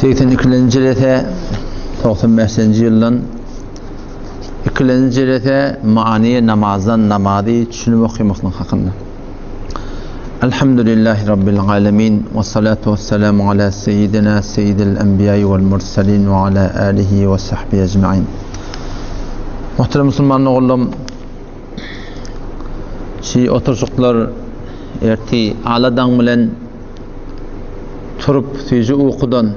82-nji jelese 95-nji ýyldan ikilenji jelese many namazdan namazy düşünip okamaklyk hakynda. Elhamdülillahi Rabbil alemin we salatu we selamu ala seyyidina seyyidil enbiýai wal mursalin we ala alihi we sahbihi ecmain. Muhterem musulman ogullarym, Şi oturşyklar erti ala daň bilen turup süýji ukudan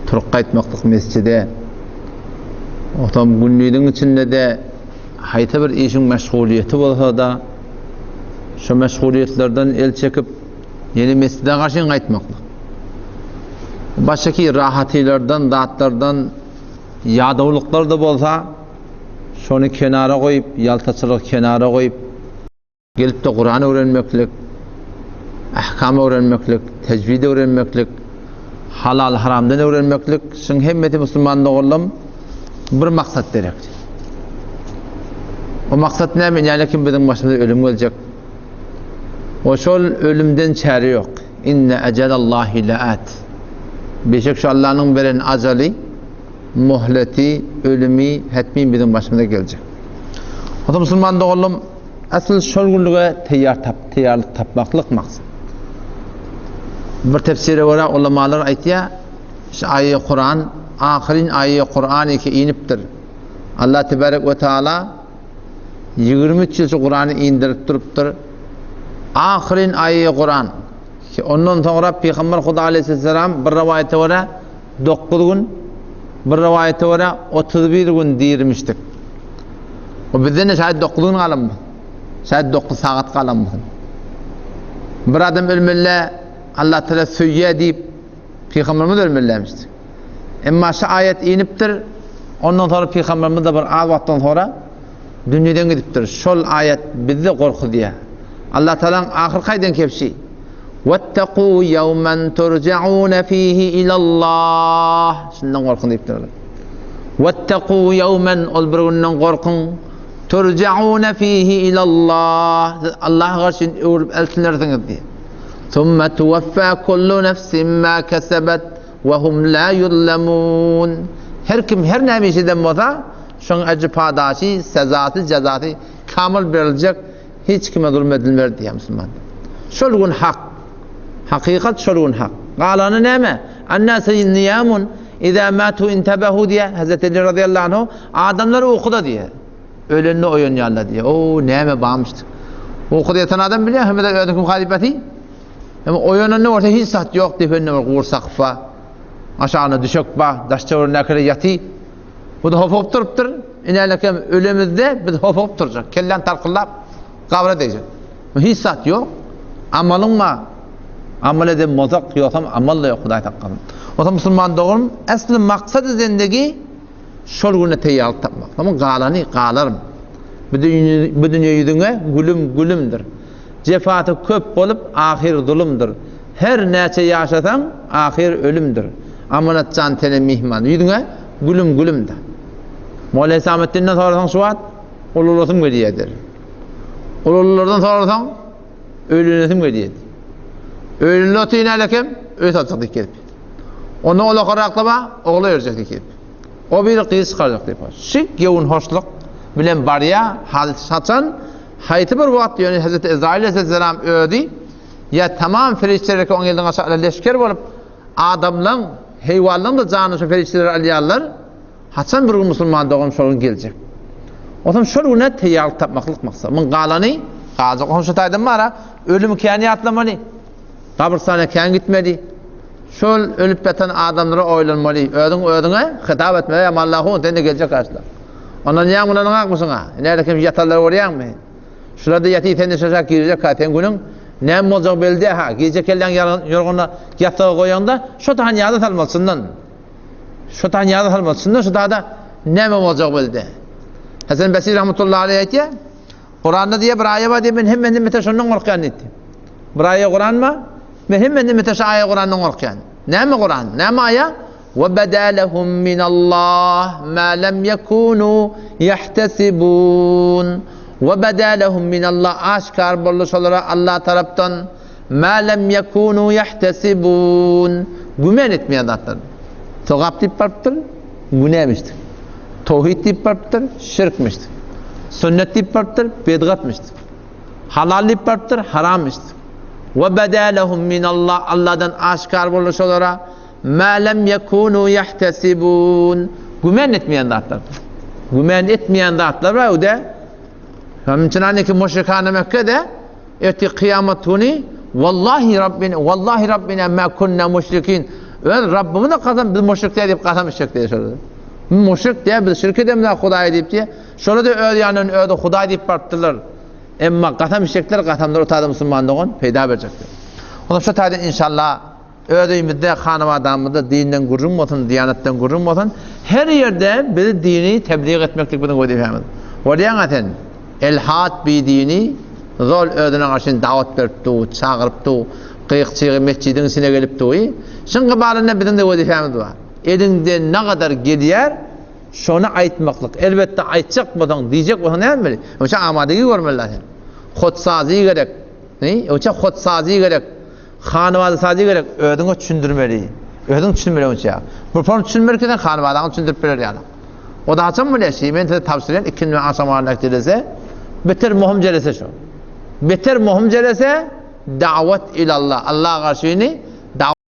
turup gaýtmaklyk mesjide. Otam gündiziň içinde-de haýsy bir işiň meşgulyýeti bolsa-da, şo meşgulyýetlerden el çekip, ýene mesjide garşy gaýtmaklyk. Başyky rahatylardan, zatlardan ýadawlyklar-da bolsa, Şony kenara goýup, ýaltaçylygy kenara goýup, gelip-de Kuran öwrenmeklik, ahkam öwrenmeklik, tejwid öwrenmeklik, halal-haramdan öwrenmeklik, şuň hemmesi musulman doganlarym bir maksat berekdi. O maksat näme? Ýa kim biziň başymyza ölüm geljek. O şol ölümden çäre ýok. Inne ejelallahi laat. Beşek şu Allanyň beren ajaly mohleti, ölümi hetmin biziň başymyza geljek. Onda musulman doganlarym, asyl şol günlüge teýýar tap, teýýarlyk tapmaklyk maksat. Bir tefsire görä ulamalar aýtýar, şu aýy Kuran, ahyryn aýy Kuran iki inipdir. Allah tebarek we taala 23 ýyl şu Kurany indirip durupdyr. Ahyryn aýy Kuran. Ondan soňra Pygamber Huda aleyhisselam bir rowaýata görä 9 gün, bir rowaýata görä 31 gün dirimişdik. O bizden de şaýat 9 gün galanmy? Şaýat 9 sagat galanmy? Bir adam ölmeli, Allah Teala söýýär diýip Pygamberimiz ölmelimişdi. Emma şu aýat inipdir, ondan sonra Pygamberimiz de bir az wagtdan sonra dünýeden gidipdir. Şol aýat bizi gorkuzýar. Allah Teala'nın ahyrky aýdan kepşi Wettaqu ýawman turja'una fihi ilallah. Şundan gorkuň diýipdir olar. Wettaqu ýawman ol bir günden gorkuň. Turja'una fihi ilallah. Siz Allaha garşy öwrüp eltilersiňiz diýip. Thumma tuwaffa kullu nefsin ma kasabet we hum la yuzlamun. Her kim her näme iş eden bolsa, şoň ejri padaşy, sezasy, jezasy kamyl beriljek. Hiç kime zulum edilmez diýýär musulman. Şol gün hak. Hakykat şol gün hak. Galany näme? Annasu niyamun iza matu intabahu diýýär Hazreti Ali radiyallahu anhu. Adamlar ukuda diýýär. Ölende oýanýarlar diýýär. O näme barmyş? Ukuda ýatan adam bilýär, hem de özüniň halypasy. Emma oýananda bolsa hiç zat ýok diýip, önünde bir gursak bar. Aşagynda düşek bar, daş töweregindäkiler ýaty. Bu-da hopugyp durupdyr. Inälekem ölemizde biz hopugyp durjak. Kelläň tarkyldap gabra degjek. Hiç zat ýok. Amalyň bar. Amal eden bolsak, ýogsam amal-da ýok, Hudaý saklasyn. Bolsa musulman doganym, äsli maksady zendegi şol güne teýýarlyk tapmak. Soň galany galarym. Bu dünýe, bu dünýe ýüzüňe gülüm gülümdir. Jefasy köp bolup, ahyr zulumdyr. Her näçe ýaşasaň, ahyr ölümdir. Amanat jan tene myhman. Ýüzüňe gülüm gülüm-de. Molla Hesametdinden sorasaň şu wagt, ululasym gelýär der. Ululardan sorasaň, öýlenesim gelýär. Öýlenip otyryn hälekem, öý satjak diýip gelip. Ondan ulakarrakda bar, ogla berjek diýip gelip. O biri gyz çykarjak diýip. Şik göwün hoşluk bilen barýar, haçan haýsy bir wagt ýöne Hezreti Ezraýyl aleyhisselam özi ýa tamam perişdeler oň elinden aşakda leşger bolup adamlaň, heýwanlaň-da janyny şu perişdeler alýarlar. Haçan bir gün musulman dogan şol gün geljek. Onsoň şol güne teýýarlyk tapmaklyk maksat. Muň galany galjak. Onsoň şu taýdan bara ölümi kän ýatlamaly. Gabrystana kän gitmeli. Şol ölüp ýatan adamlara oýlanmaly. Özüň özüňe hitap etmeli. Ýa Allahu sen de geljek aşla. Ondan ýaň mundan akmyşyň-a. Näde kim ýatanlary görýäňmi? Şular-da ýatyp sen de şaşak girjek ha. Sen günüň näme boljagy belli däl ha. Gije kelläň ýorgana ýassyga goýaňda şo taýyn ýada salmaly çyndan. Şo taýyn ýada salmaly çyndan şo taýda näme boljagy belli däl. Hasan Basri rahmetullahi aleyh aýtýar. Kuranda diýe bir aýa bar diýe men hemmenden beter şondan gorkýan diýdi. Bir aýa Kuran bar. Men hemmenden beter şu aýa Kurandan gorkýan. Näme Kuran? Näme aýa? Ve beda lehum minallah ma lem yekunu yahtesibun. Ve beda lehum minallah aşkar boldy şolara Allah tarapdan ma lem yekunu yahtesibun. Gümen etmeýän zatlar. Sogap diýip barypdyr, günämişdir. Towhid diýip barypdyr, şirkmişdir. Sünnet diýip barypdyr, bidgatmyşdyr. Halal diýip barypdyr, harammyşdyr. We beda lehum minallah Allahdan aşgär boldy şolara ma lem yekunu yahtesibun. Gümen etmeýän zatlar. Gümen etmeýän zatlar bar öde. Şonuň üçin aniki müşrikane Mekke'de ertir kıyamet günü Wallahi Rabbina Wallahi Rabbina ma kunna müşrikin. Öz Rabbimize kasam biz müşrik diýip kasam içjek diýip şolar. Müşrik diýip biz şirk edemizde Hudaý diýip diýip. Şolar da öz ýanyndan özi Hudaý diýip barypdyrlar. Emma kasam içjekler kasamlar otada musulman dogan peýda berjekdir. Onda şu taýdan inşallah öz öýümizde, hanabadamyzda dinden gürrüň bolsun, diýanatdan gürrüň bolsun, her ýerde biz dini tebliğ etmeklik biziň wezipemiz. Bolýaňa sen elhat bi dini zol özüne garşy dawat berip du, çagyryp du, gyýyk-çygy mesjidiň içine gelip du. Şuň gybalynda biziň de wezipemiz bar. Eliňden ne gadar gelýär, şony aýtmaklyk. Elbetde aýtjak bolsaň, diýjek bolsaň näme etmeli? Oça amadegi görmeli sen. Hotsazy gerek. Ne? Oça hotsazy gerek. Hanybada sazy gerek. Özüňe düşündirmeli. Özüň düşünmeli oça. Bu form düşünmeli ki sen hanybadaňy düşündirip biler ýaly. O da haçan bolýar şi? Men size tabşyrýan ikindi we agşam aralak jelese. Beter muhim jelese şu. Beter muhim jelese dawat ilallah. Allah garşyny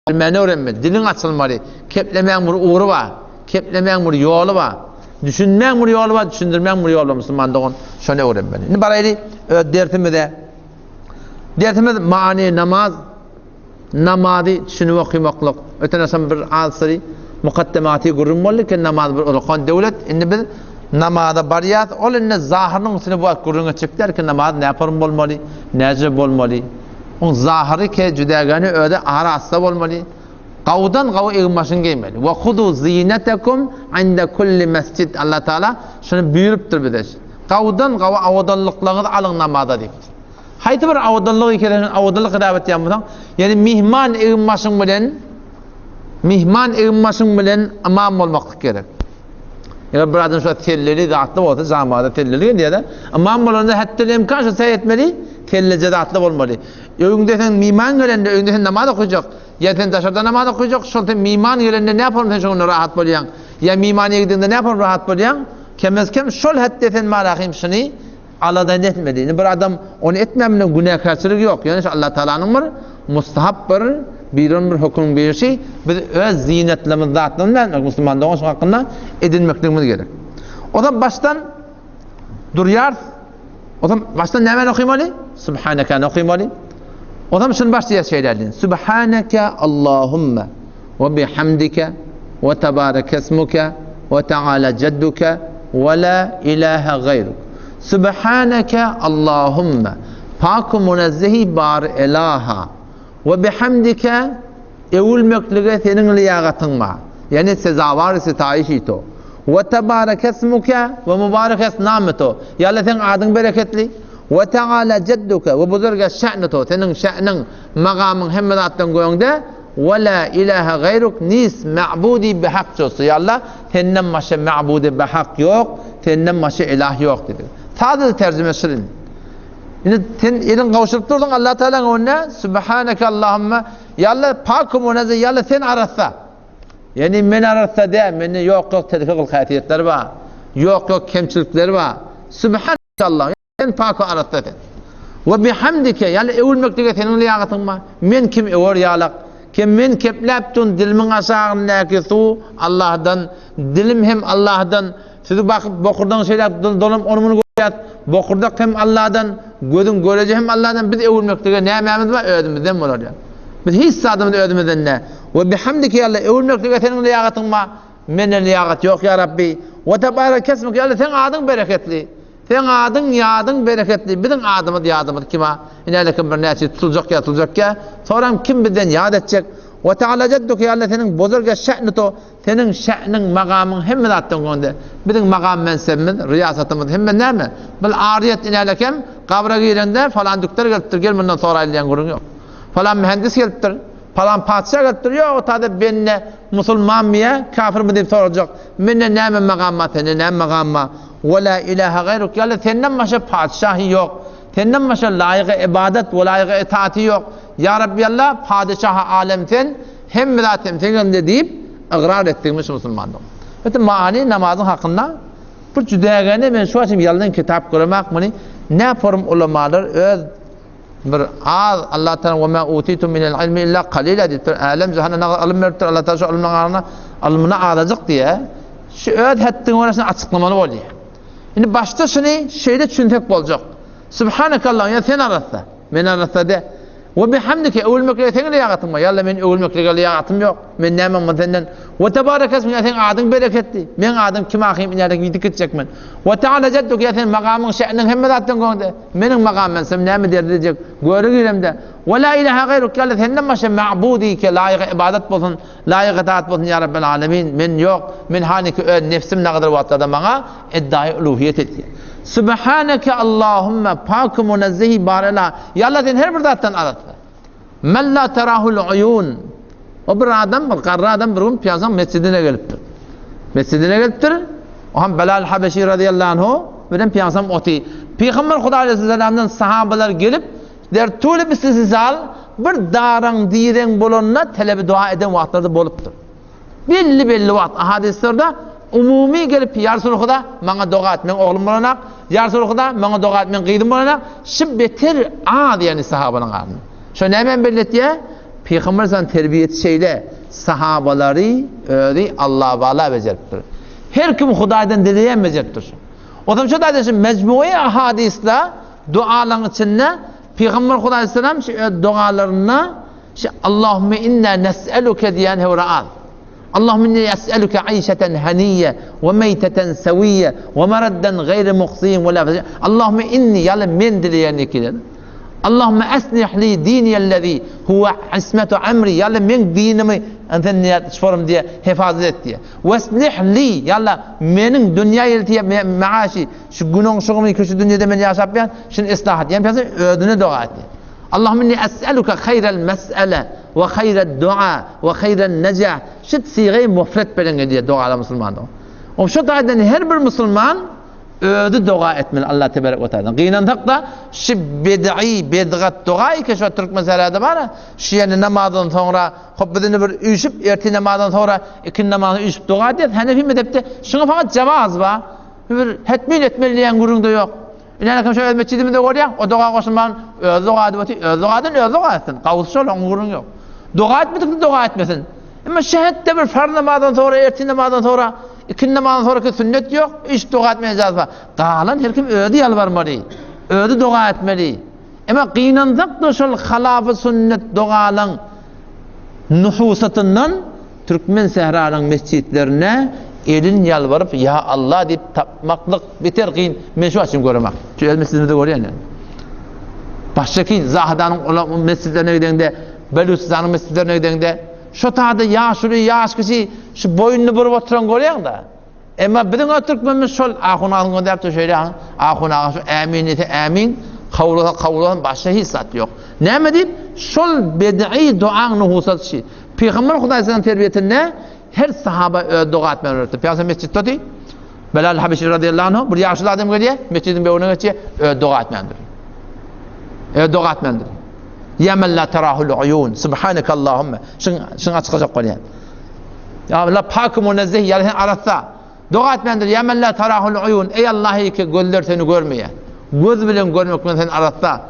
Bilmäni öwrenmeli, diliň açylmaly, keplemäň bir ugry bar, keplemäň bir ýoly bar, düşünmäň bir ýoly bar, düşündirmäň bir ýoly bar musulman dogan, şony öwrenmeli. Indi baraýly öz dersimize. Dersimiz many namaz, namazy düşünip okamaklyk. Öten agşam bir az syry mukaddematy gürrüň boldy ki namaz bir ulakan döwlet. Indi biz namaza barýas, ol indi zahyrynyň üstüne bu wagt gürrüň etjek däl ki namaz näform bolmaly, näce bolmaly. Oň zahyry ke jüdägäni özi arassa bolmaly. Gawudan gawy egin-başyny geýmeli. We huzu zinetekum inde kulli mesjid Allah Taala şuny buýrupdyr bize. Gawudan gawy awadanlyklaryňyzy alyň namaza diýipdir. Haýsy bir awadanlygy ikeden awadanlyk hasap etýän bolsaň, ýagny myhman egin-başyň bilen myhman egin-başyň bilen ymam bolmaklyk gerek. Eger bir adam şu selleli zatly bolsa, jamada selleli gelýär-de, ymam bolanda hätde imkan şu säý etmeli, selleje zatly bolmaly. Öýüňde sen miman gelende, öýüňde sen namaz okajak, ýa sen daşarda namaz okajak, şol sen miman gelende näme bolmaly sen şonda rahat bolýaň? Ýa miman ýigdiňde näme bolmaly rahat bolýaň? Kemez kem şol hätde sen malahym şuny alada etmeli. Indi bir adam ony etmän bilen günäkärçilik ýok. Ýöne şu Allah Taalanyň bir mustahap bir bilen bir höküm berişi biz öz zinetlerimiz zatlarymyz bilen musulman dogan şu hakynda edinmekligimiz gerek. O zaman başdan durýar. O zaman başdan näme okuymaly? Subhaneke okuymaly. O zaman şunu başlaýar şeýle Subhaneke Allahumma we bihamdike we tebareke ismuke we teala cedduke we la ilahe gaýruk. Subhaneke Allahumma pak münezzehi bar ilaha we bihamdike öwülmeklige seniň liýagatyň bar. Ýagny sezawar sitaýyş to. We tebareke ismuke we mübarek esnamy to. Ýa-da seň adyň bereketli. We teala cedduke we buzurga şe'nu to. Seniň şe'niň, magamyň hemme zatdan göňde. We la ilahe gaýruk nis ma'budi bihak josy. Ýa Allah, senden başga ma'budi bihak ýok, senden başga ilah ýok diýdi. Sadaja terjime şirin. Indi sen eliň gowşuryp durdyň Allah Taalaň öňünde, Subhaneke Allahumma, Ýa Allah, pak münezzeh, Ýa Allah sen arassa. Ýagny men arassa däl, mende ýok-ýok terki gyl-häsiýetler bar. Ýok-ýok kemçilikler bar. Subhaneke Allah, sen pak we arassa sen. We bihamdike, ýa öwülmeklige seniň liýagatyň bar. Men kim öwer ýalak? Kim men kepläp dun dilimiň aşagyndaky suw Allahdan, dilim hem Allahdan. Sizi bakyp bokurdagyň şeýle dolam ony muny görýäs. Bokurdak hem Allahdan, gözüň göreji hem Allahdan. Biz öwülmeklige nämämiz bar? Özümizden bolar ýa. Biz hiç zadymyz özümizden däl. We bihamdike ýa öwülmeklige seniň liýagatyň bar. Mende liýagat ýok ýa Rabbi. We tebarekesmik ýa seň adyň bereketli. Seň adyň, ýadyň bereketli, biziň adymyz, ýadymyz kima? Ine kim bir näçe tutuljak ýa tutuljak ýa, soram kim bizden ýat etjek? Wa ta'ala jadduka ýa Allah seniň bozulga şe'ni to, seniň şe'niň, magamyň hemme zatdan göňde. Biziň magam mensebimiz, riýasatymyz hemme näme? Bil aryýet ine kem gabra girende falan dükder gelipdir, gel mundan soraýly diýen gürrüň ýok. Falan mühendis gelipdir. Palan patyşa gelipdir, ýok, o tada bende musulmanmy ýa kafirmi diýip sorajak. Mende näme magam bar, sende näme magam bar? We la ilahe gaýruk, ýa-da senden başga patyşahy ýok. Senden başga laýygy ybadat we laýygy itaati ýok. Ýa Rabbi Allah, patyşahy alem sen. Hemme zat hem seň elinde diýip ygrar etdigimiz şu musulmanlyk. Öte many namazyň hakynda bu jüdägene men şu açym ýaldan kitap göremak muny ne forum ulamalar öz bir az Allah taala we ma utitum minel ilmi illa qalila diýipdir. Älem jahana ne ylym beripdir Allah taala şu ylmyň arasynda ylmyny azajyk diýe. Şu öz hetdiň görä açyklamaly bolýar. Indi başda şuny şeýle düşünsek boljak. Subhanekallah ya sen arassa. Men arassa de. We bihamdike öwülmeklige seň lýagatyn bar. Ýa-da men öwülmeklige lýagatym ýok. Men näme men senden. We tebareke ismik ýa seň adyň bereketli. Meň adym kim ahym inärik ýitip gitjek men. We teala jedduk ýa sen magamyň şäniň hemme zatdan göňde. Meniň magamym men sen näme derdi diýjek. Göre giremde. We la ilaha gaýruk ýa-da senden başga ma'budi ki laýyk ibadat bolsun, laýyk itaat bolsun ýa Rabbel alemin. Men ýok. Men haniki öz nefsim nagadar wagtlarda maňa Eddaýy uluhiýet etýär. Subhaneke Allahumma pak munezzehi barela. Ya Allah sen her bir zatdan arassa. Men la terahul uyun. O bir adam, bir garry adam bir gün Pygamber mescidine gelipdir. Mescidine gelipdir. O hem Belal Habeşi radıyallahu anhu bilen Pygamber oty. Pygamber Hudaý aleyhisselamdan sahabalar gelip der tuli bisizal bir daraň direň bolanda telebi dua eden wagtlary bolupdyr. Belli-belli wagt ahadyslarda umumy gelip, Ýa Resuly Huda, maňa doga et, meň oglum bolanak, Ýa Resuly Huda, maňa doga et, meň gyzym bolanak, şu beter az ýagny sahabalaryň arasynda. Şo nämäni belli etýär? Pygamber sallam terbiýesi şeýle, sahabalary özi Allabala bejeripdir. Her kim Hudaýdan dileýän bejeripdir şo. Onsoň şo taýda şu mejmui ahadysda dualaryň içinde Pygamber Hudaý sallam şu öz dogalarynda Şu Allahümme inna nes'eluke diýen höwre az. Allahümme inni es'eluke aýşeten haniyye we meýteten sewiyye we maraddan gaýry muhzin we la Allahümme inni ýaly men dileýän ekilen. Allahümme aslih li diniyellezi huwe ismetu emri ýaly men dinimi sen niýet şorum diýe hefazat et diýe. Weslih li ýaly meniň dünýä ýeltiye maaşy şu günüň şugumy şu dünýede men ýaşap ýan şuny islah et. Ýa özüne doga et. Allahümme inni es'eluke haýrel mes'ele we haýred dua we haýren nejah. Şu sigeý mufret bilen gelýär dogada musulmanda. O şu taýdan her bir musulman özi doga etmeli Allah tebarek we taala. Gynansak da şu bid'i, bidgat doga ki şu türkmen serada bar. Şu ýene namazdan soňra hop bizini bir üýşüp ertir namazdan soňra ikindi namazyny üýşüp doga edýär. Hanefi mezhepde şuňa fakat jawaz bar. Bir hetmin etmeli diýen gürrüň de ýok. Ine kim şu öz metjidimizde görýär, o doga goşulman öz doga edip otyr, öz doga eden öz doga etsin. Gawusy şol, oň gürrüňi ýok. Doga etmedik doga etmesin. Emma şähetde bir farz namazdan soňra, ertir namazdan soňra, ikindi namazdan soňraky sünnet ýok, iş doga etmeye ijazat bar. Galan her kim özi ýalbarmaly, özi doga etmeli. Emma gynansak-da şol halafy sünnet dogalaň nuhusatyndan Türkmen sähranyň mesjitlerinde elin ýalbaryp ýa Allah diýip tapmaklyk beter kyn. Men şu açyn göremak. Şu öz mesjidimizde görýän ýaly. Başga kyn Zahydanyň ola mesjitlerine gideňde, Belüçistanyň mesjitlerine gideňde şo taýda ýaşuly, ýaş kişi şu boýnuny burup oturan görýäň-de. Emma biziň o türkmenimiz şol ahun agzyny gönderipdir şeýle ahun aga şu ämin diýse ämin, kabul bolsa kabul bolsun başga hiç zat ýok. Näme diýip şol bid'i duaň nuhusasy şi. Pygamber Hudaýsynyň terbiýesinde her sahaba öz doga etmegi öwretdi. Pygamber mesjitde otyr. Belal Habeşi radiyallahu anhu bir ýaşuly adam gelýär, mesjidiň böwrüne geçýär, öz doga etmändir. Öz doga etmändir. Ya men la terahul uyun, subhaneke Allahumma. Şun şun açyklajak bolýar. Ya Allah pak münezzeh, ya sen arassa. Doga etmändir. Ya men la terahul uyun. Ey Allah ki gözler seni görmeýär. Göz bilen görmek bilen sen arassa.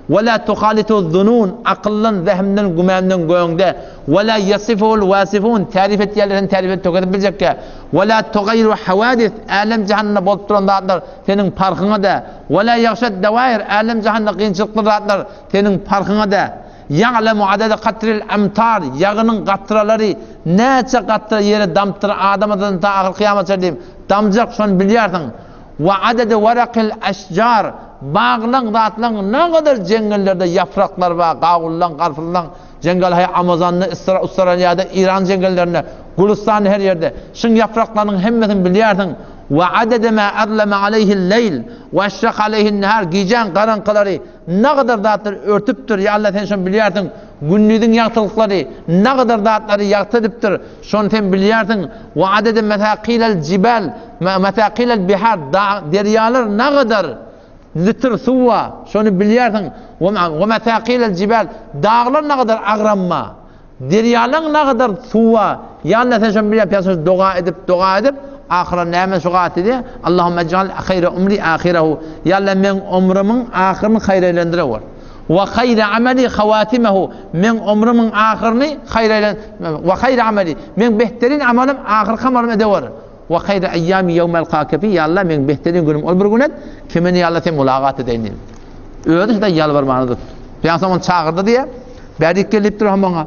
Ve la tuhalitu zunun. Akyldan, zehimden, gümenden göňde. Ve la yasiful vasifun. Tarif etýärler sen tarif et tökedip biljekkä. Ve la tugayru havadis. Alem jahanda bolup duran zatlar seniň parhyňa da. Ve la yagşat dewair. Alem jahanda kynçylykly zatlar seniň parhyňa da. Ýa'lemu adada katril amtar, ýagynyň gatralary näçe gatra ýere damypdyr Adam atadan ta ahyr kyýamata çenli damjak şony bilýärsiň. Wa adada warakil aşjar, baglaň zatlaň nagadar jeňňellerde ýapraklar bar, gawunlaň, garpyzlaň, jeňňel haý Amazonda, Ustraliýada, Iran jeňňellerinde, Gülüstanda her ýerde. Şuň ýapraklarynyň hemmesini bilýärsiň. Wa adada ma azlama aleýhil leýl, wa aşraka aleýhin nahar, gijäň garaňkylary Nagadar zatlary örtüpdir, ýa Allah sen şony bilýärsiň, gündiziň ýagtylyklary nagadar zatlary ýagty edipdir, şony sen bilýärsiň, we adede mesakilel jibal, mesakilel bihar, dag, derýalar nagadar litr suw bar, şony bilýärsiň, we mesakilel jibal, daglar nagadar agramma. Derýalaň nagadar suw bar. Ýa Allah sen şony bilýän pyýasaç doga edip, doga edip, ahyra näme şu gat diýdi? Allahumma ij'al haýra umri ahyrahu. Ýa Allah meň ömrümiň ahyryny haýra eýlendirewer. Wa haýra amali hawatimahu. Meň ömrümiň ahyryny haýra eýlen wa haýra amali. Meň behterin amalym ahyrky amalym edewer. Wa haýra aýýami ýewme alkake fi. Ýa Allah meň behterin günüm ol bir gün et. Kimini ýa Allah sen mulagat edeýin diýdi. Özi şeýle ýalbarmany tutdy. Pygamber ony çagyrdy diýýär. Bärik gel diýipdir hem oňa.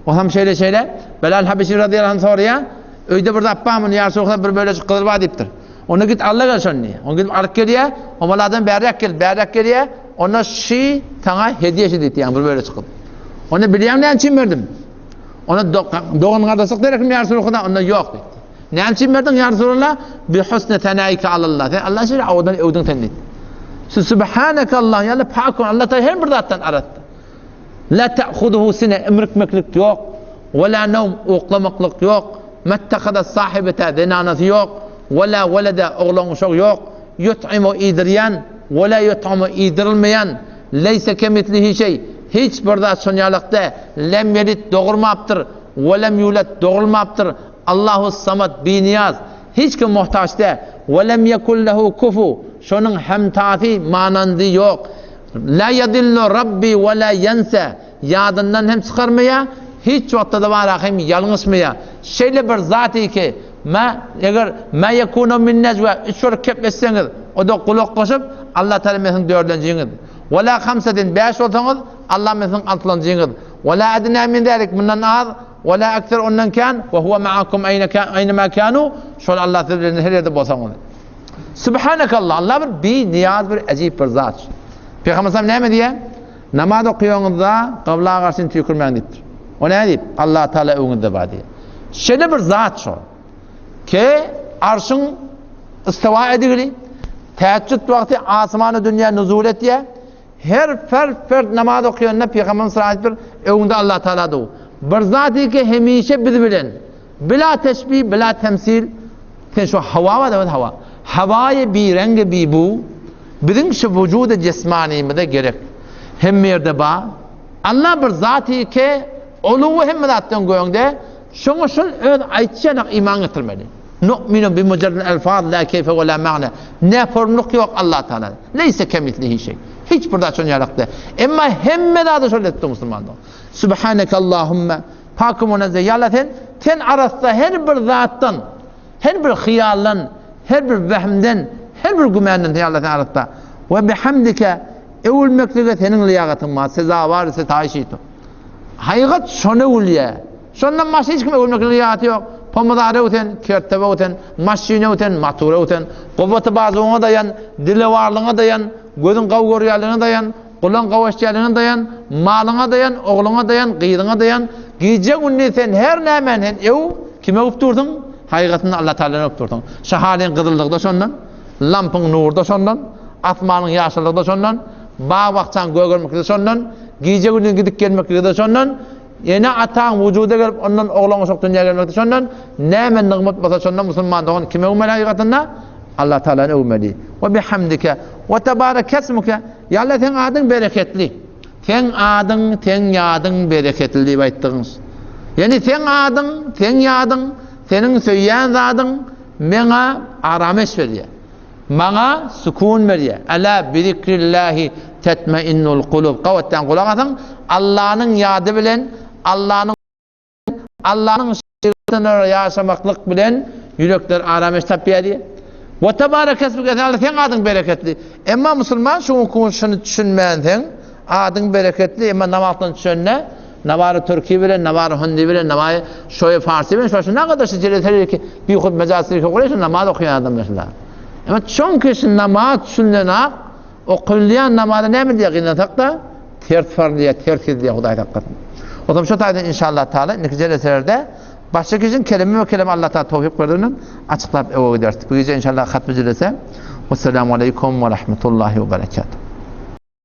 O hem şeýle şeýle. Belal Habeşi radiyallahu anh soraýar. Öýde bir zat barmy? Ýa Resulallah bir bölejik gyzyl bar diýipdir. Onda git alla gel şony diýýär. Ony gidip alyp gelýär. Omal adam bärik gel, bärik gelýär. Onda şi saňa hediýe şi diýipdir, ýagny bir bölejik gyzyl. Onda bilýäň näme üçin berdim? Onda dogan gardaşlyk derekim ýa Resulallah? Onda ýok diýipdir. Näme üçin berdiň ýa Resulallah? Bi husni senaika alallah. Sen Allah şeýle owadan öwdüň sen diýdi. Subhanaka Allah, ýa pak Allah her bir zatdan arassa. La ta'khuduhu sine imrikmeklik ýok, we la nawm uklamaklyk ýok, mattakhada sahibete zenanasy ýok, we la welede oglan uşagy ýok, ýut'imu iýdirýän, we la ýut'amu iýdirilmeýän, leýse kemislihi şeý, hiç bir zat şon ýalak däl, lem ýelid dogurmapdyr, we lem ýulad dogrulmapdyr, Allahus samad binyýaz, hiç kime muhtaç däl, we lem ýekun lehu kufu, şonuň hemtasy, manandy ýok. La ýadillu Rabbi we la ýense, ýadyndan hem çykarmaýar, hiç wagtda-da baraka hem ýalňyşmaýar. Şeýle bir zat ki, ma, eger, ma ýekunu min nejwa, üç bolup gepleşseňiz, o-da gulak goşup, Allah Tagala men siziň dördünjiňiz. We la hamsatin, bäş bolsaňyz, Allah men siziň altynjyňyz. We la adna min zalik, mundan az, we la ekser, ondan kän, we huwe ma'akum eýne ma kanu, şol Allah siz bilen her ýerde bolsaňyz. Subhanekallah, Allah bir bi-niýaz bir äjip bir zat. Pygamber sallam näme diýýär? Namaz okaýanyňyzda gybla garşy tüýkürmäň diýipdir. O näme diýip? Allah Taala öňüňizde bar diýýär. Şeýle bir zat şol. Ke arşyň istiwa edigini, täheccüd wagty asmana dünýä nuzul etýär. Her fert-fert namaz okaýanda Pygamberimiz sallallahu aleyhi ve öňünde Allah Taala dur. Bir zat ki hemişe biz bilen. Bila teşbih, bila temsil. Sen şu hawa bar da hawa. Hawaýy bi rengi bi bu. Biziň şu wujudy jesmanymyza gerek. Hemme ýerde bar. Allah bir zaty ki uluwy hemme zatdan göňde. Şoňa şol öz aýtýanak iman getirmeli. Nu'minu bi mujarrad elfaz la keyfe we la ma'na. Ne formluk ýok Allah Taala. Leýse kemislihi şeý. Hiç bir zat şoň ýalakda. Emma hemme zady şol etdi musulmanlar. Subhaneke Allahumma Pak münezzeh ýa Allah sen ten arassa her bir zatdan, her bir hyýaldan, her bir wehmden, her bir gümänden ýa Allah sen arassa. We bihamdike öwülmeklige seniň lyýagatyň bar, sezawar sitaýşy to. Haýygat şony öwülýär. Şondan başga hiç kim öwülmeklige lyýagaty ýok. Pomidor öwsen, kertebe öwsen, maşyn öwsen, motor öwsen, guwwaty bazuwyňa daýan, dilewarlygyňa daýan, gözüň gawy görýänligine daýan, Gulaň gawaşýanyna daýan, malyňa daýan, ogluňa daýan, gyzyňa daýan. Gije-gündiz sen her nämäni sen öw, kime öwüp dursuň? Hakygatynda Allah Tagalany öwüp dursuň. Şahalyň gyzyllygy-da şondan, lampyň nury-da şondan, asmanyň ýaşyllygy-da şondan, bag-bakjaň gögermekligi-de şondan, gije-gündiz gidip gelmekligi-de şondan, ene-ataň wujuda gelip ondan oglan-uşak dünýä gelmekde şondan, näme nygmat bolsa şondan musulman dogan kimi öwmeli hakykatynda? Allah Tagalany öwmeli. We bihamdike we tebarekesmuke Ýa Allah seň adyň bereketli. Seň adyň, seň ýadyň bereketli diýip aýtdygyňyz. Ýani seň adyň, seň ýadyň, seniň söýýän zadyň meňa arameş berýär. Maňa sukun berýär. Ala bi zikrillahi tetmeinnul kulub. Gabatdan gulak asyň. Allanyň ýady bilen, Allanyň Allanyň şerigatyna ýaşamaklyk bilen ýürekler arameş tapýar diýýär. Wa tebarekesmuke sen Allah seň adyň bereketli. Emma musulman şu gün şuny düşünmänseň, adyň bereketli, emma namazdan düşende Nawary türki bilen, nawary hindi bilen, nawary şoýa farsy bilen, şoşa nagada şu jeleseler ki, bihud mejasy ki, şu namaz okaýan adamlar şular. Emma çünki şu namaz düşünenak, okulýan namaza näme diýýär gynansak-da, ters farz diýýär, ters gidýär Hudaý saklasyn. O zaman şu taýdan inşallah taala indiki jeleselerde başga kişiniň kelime we kelime Allah taala towfik berdigini açyklap öwe gideris. Bu gije inşallah hatmy jelese. Wesselamu aleýkum we rahmetullahi we berekatuh.